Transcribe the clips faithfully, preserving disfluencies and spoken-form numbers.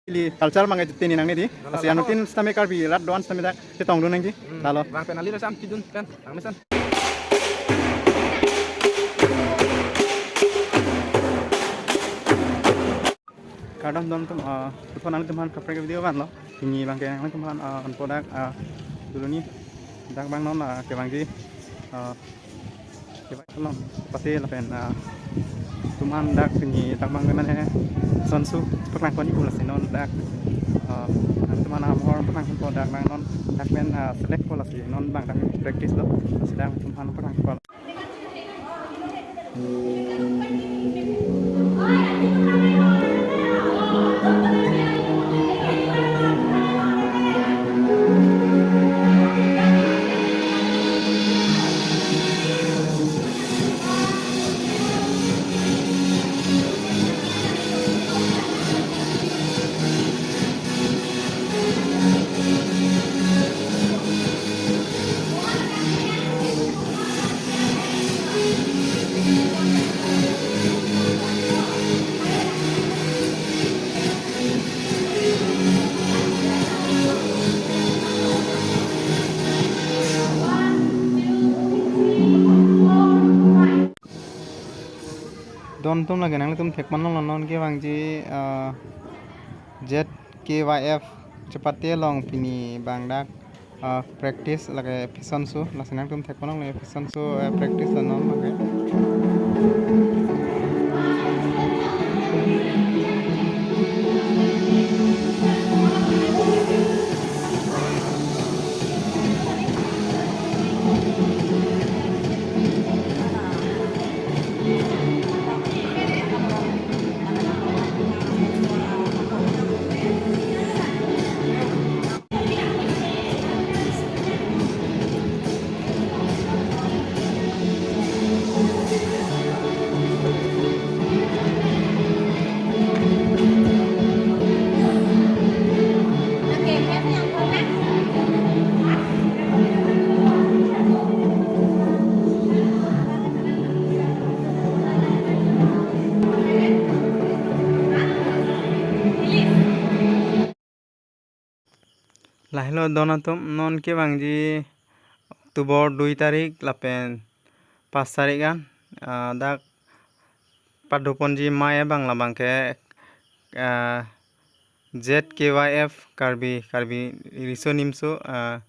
Ili culture abang ke chini nangne dei. Lalo, lasi lalo. Anuttin sitame Karbi rat do-an sitame dak chetongdun nangji. Hmm. Lalo. Bang pen ali rasam chidun pen. Bang mesen. Kardom don atum, ah, puthot nanglitum aphan kaprek video vanlo. Pini abang ke nanglitum aphan, ah, anpo dak, ah, dulu ni dak abang non, ah, kevangji, ah, kevang non pate lapen, ah, tum aphan dak pini dak abang ke mane fashion show paklang pon-ikpo lasi non dak, ah, tum aphan amahor paklang ponpo dak abang non dak pen, ah, select po lasi non abang dak practice lo lasi dak tum aphan paklang ponpo. Don atum, lake nanglitum thekponlonglo non kevangji, ah, Z K Y F chepate along pini abang dak, ah, practice lake fashion show, lasi nangtum thekponlonglo fashion show, eh, practice lo non lake. Lahelo don atum, non kevangji October dui tarik lapen pas tarik an, ah, dak padoponji amei abang labang ke, ah, Z K Y F Karbi, Karbi Riso Nimso, ah,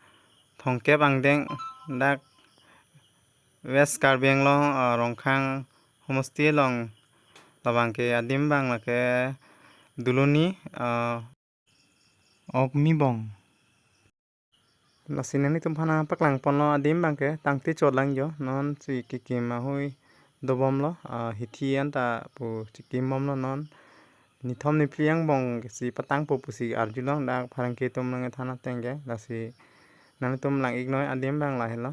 thomkep angdeng dak West Karbi Anglong, ah, Rongkhang homosti along labang ke adim abang lake Duloni, ah, Okmibong. Lasi nanglitum aphan paklang ponlo adim abang ke tangte chot lang jo, non si kekim ahui dobomlo, ah, hithi anta pu chekim bomlo non. Nithom niphli angbong si patangpo pusi arjulong dak pherangke atum nangthan ateng ke, lasi nanglitum lang-iknoi adim abang lahelo.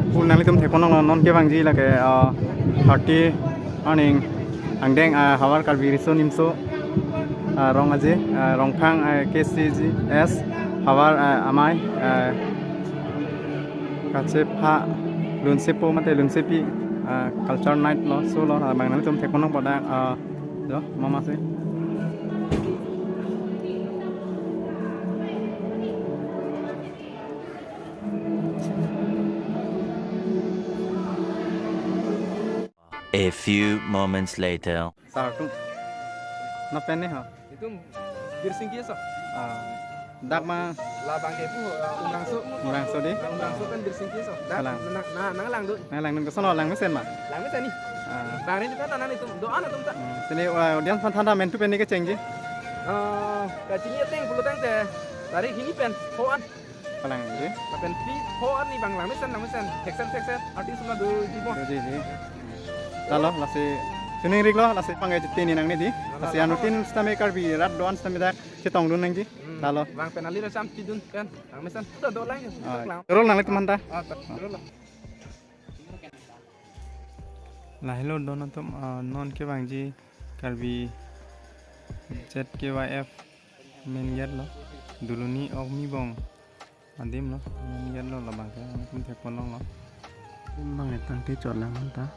Pu nanglitum thekponlonglo non kevangji lake, ah, thirty arni angdeng, ah, havar Karbi Riso Nimso, ah, Rong Aje, ah, Rongphang, ah, K C G S havar, ah, amei, ah, kachepha lunsepo mate lunsepi, ah, culture night lo, show lo, ah, abang nanglitum thekponlongpo dak, ah, jo, mama si. A few moments later. Sir atum. Non pen ne ha? Itum Birsingki so. Ah. Dak ma? Labang ke pu, uh, Umrangso. Umrangso dei? Umrangso pen Birsingki so. Dak kalang. Na, na, nanglang do. Nanglang, nang koson lang mesen ma? Lang mesen ni. Ah. Bang rin kita nana itum do-an atum ta. Hmm. Pini, uh, audience aphan than ta men tu pen ne kechengji? Uh, kachini ateng pulo tangte tarik hini pen ho-an. Kalang dei. Lapen phli ho-an ni abang lang mesen, lang mesen. Theksen, theksen. Artist ma doji mo. Doji dei. Lalo, lasi chiningri-iklo, lasi abang ke chini nangne dei. Lalo, lasi lalo. Anuttin sitame Karbi rat do-an sitame dak chetongdun nangji. Hmm. Lalo. Bang pen ali rasam chidun pen. Lang mesen. Sudah do lang ya. Ah, lang. Rol nanglitum aphan ta. Ah, ta-, rol lang. Lahelo don atum, ah, non kevangji Karbi Z K Y F main gate lo, Duloni Okmibong Adim lo, adim lo labang ke, adim thek pon longlo. Adim abang ke tangte chot lang ta.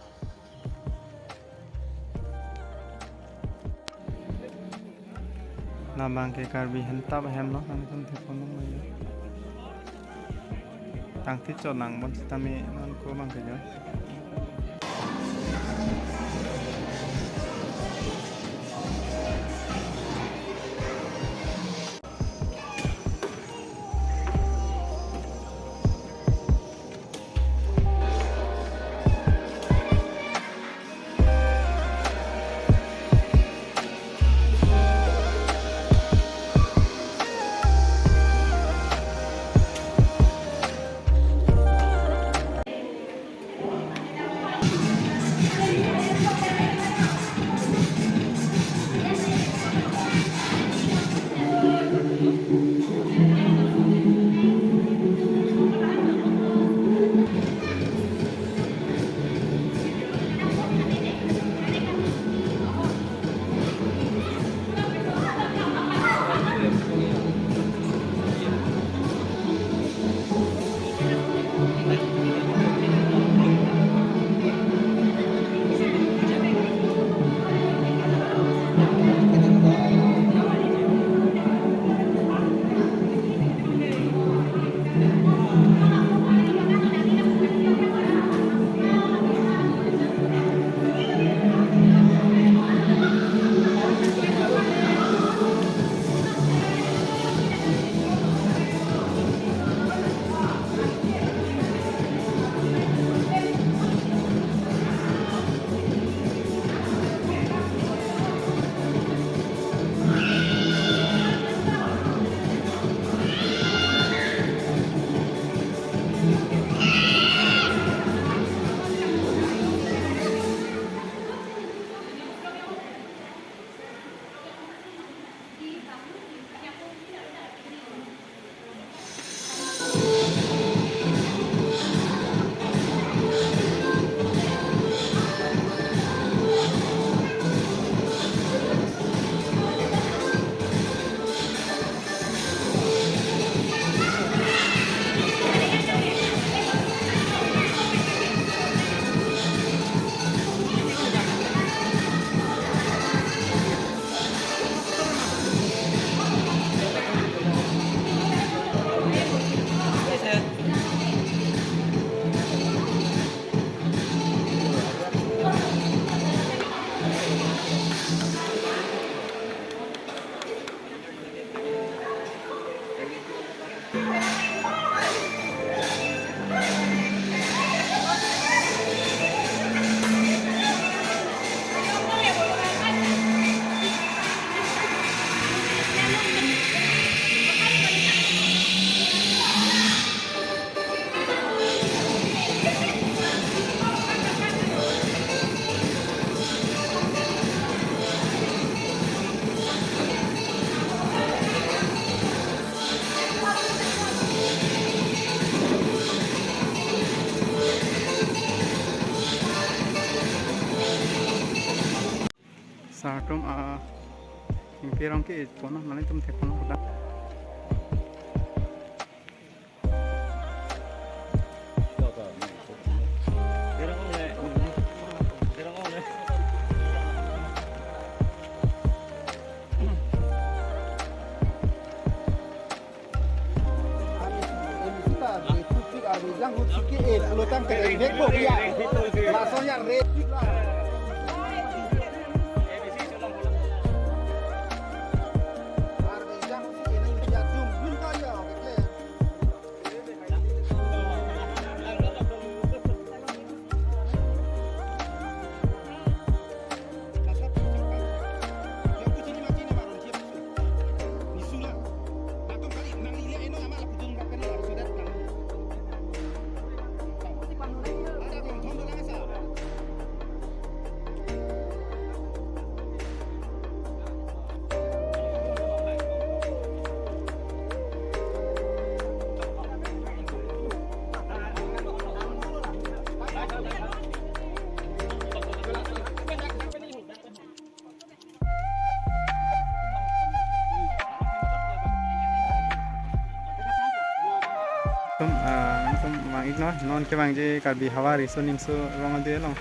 Labang ke Karbi Hentap ahem lo, adim thek pon longlo. Tangte chot lang bon sitame non ko abang ke jo. Sir atum, ah, ingpi arong ke-e pon lo, nanglitum thek pon lo ta. Tum, ah, tum vang-iknon, non kevangji Karbi Havar Riso Nimso Rong Ade along,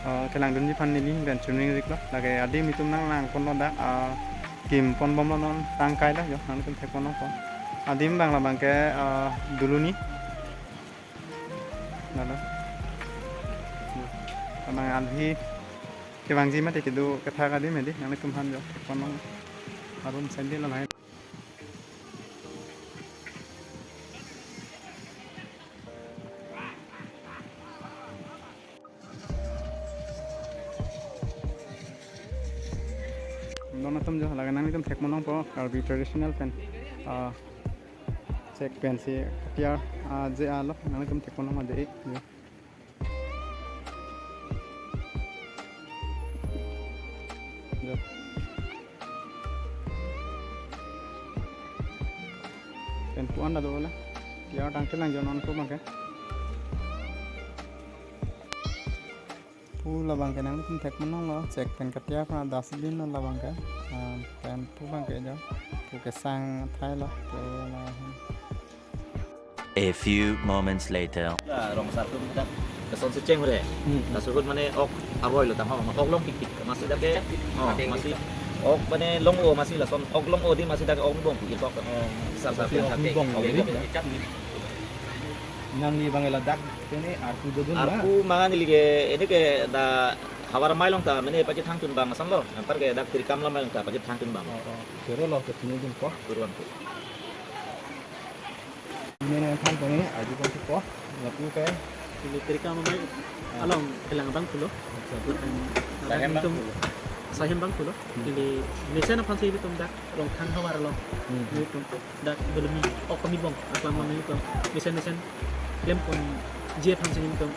ah, kelangdunji aphan neli pen choningri-iklo. Lake adim itum nanglang ponlo dak, ah, kim ponbomlo, non tangkailo jo, nanglitum thekponlongpo. Adim abang labang ke, ah, Duluni. Lalo. Labang alhi kevangji mate kedo kethak adim hedi, nanglitum aphan jo thekponlong. Arum sandal lahai. Non atum jo, lake nanglitum thekponlongpo, Karbi traditional pen, ah, chek pensi katiar, ah, je alo, nanglitum thekponlongpo je, jo. Jo. Pen puan ta dola. Ya, tangte lang jo non pu abang ke. Pu labang ke nanglitum thekponlonglo, chek pen katiar aphan dustbin lo labang ke. Ah, pen pu abang ke jo. Pu kesang thailo. Pu la. A few moments later. La rong asar atum dak kosonsi cheng ore. Hmm. Laso ahut mane ok aroi lo tangho, ok long pikpik. Amatsi dak ke, oh, amatsi ok mane long-o, amatsi lason ok long-o di amatsi dak ok bong pu irkok. Oh. Asar asar atum dak ke ok bong. Nangli abang ladak pini arpu dodun ma? Arpu mangan ili ke, ini ke dak Havar amei along ta mane pachethang tun abang ason lo. Anparke dak Tirikam amei along ta pachethang tun abang. Oh, oh. Choro lo ke tunu dun ko. Turun tu. Ini nangthan ko ni, arju ko ko. Lapu ke. Ili Tirikam amei along kelang abang pulo. Acha. Lapen Sahem abang pulo. Sahem abang pulo. Hmm. Ili mesen aphansi ilitum dak Rongkhang Havar along. Hmm. Ilitum dak Duluni, ok kami bong, aklam kami bong. Mesen mesen klem ponji aphansi ilitum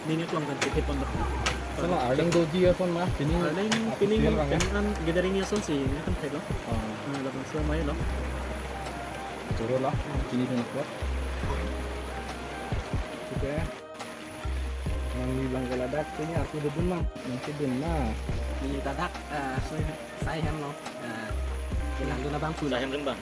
nini aklong kan thekponlo. Sala arleng doji ason ma, pini. Arleng pini official abang ya? Pini kan gathering asonsi, ini kan theklo. Oh. Nah, labangso amei lo. Choro lo, pini kan kuat. Oke. Nangli abang ke ladak pini arpu dodun ma, nangkedun ma. Ili ladak, eh, Sahem lo, eh, kelangdun abang pulo. Sahem dun abang.